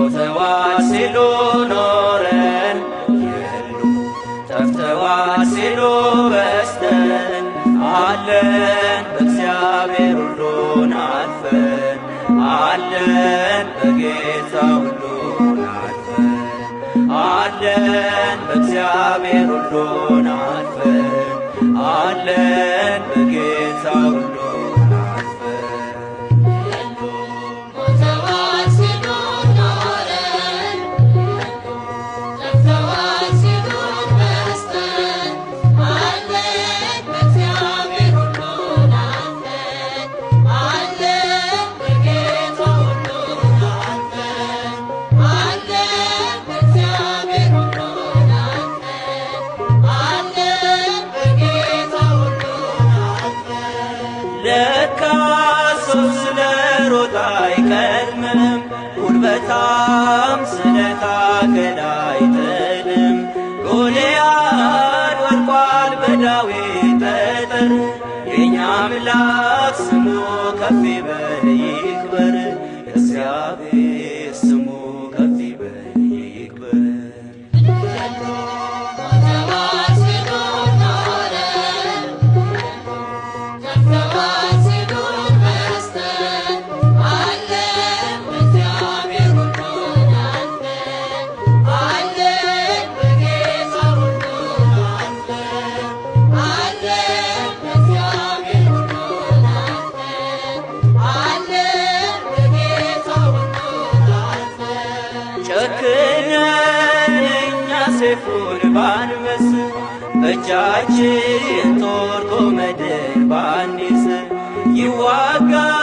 ሞተዋል ሲሉ ኖረን፣ የሉም ጠፍተዋል ሲሉ በስተን፣ አለን በእግዚአብሔር ሁሉን አልፈን፣ አለን በጌታ ሁሉን አልፈን፣ አለን በእግዚአብሔር ሁሉን አልፈን፣ አለን በጌታ ሁሉን አልፈን። ሞተዋል ሲሉ ኖረን፣ ጠፍተዋል ሲሉ በስተን፣ አለን በእግዚአብሔር ሁሉን አልፈን፣ አለን በጌታ ሁሉን አልፈን፣ አለን በእግዚአብሔር ሁሉን አልፈን፣ አለን በጌታ ሁሉን አልፈን። ለካ ሰው ስለ ሮጠ አይቀድምም፣ ጉልበታም ስለታገለ አይጥልም። ጎልያድ ወድቋል በዳዊት ጠጠር፣ የእኛ አምላክ ስሙ ከፍ ይበል ይክበር፣ እግዚአብሔር ስሙ ከፍ ይበል ይክበር። ሞተዋል ሲሉ ኖረን፣ ጠፍተዋል ሲሉ በስተን፣ አለን በእግዚአብሔር ሁሉን አልፈን፣ አለን በጌታ ሁሉን አልፈን፣ አለን በእግዚአብሔር ሁሉን አልፈን፣ አለን በጌታ ሁሉን አልፈን። ጨክነን እኛ ሰይፉን ባንመስ፣ በእጃችን ጦር ጎመድን ባንይዝ፣ ይዋጋል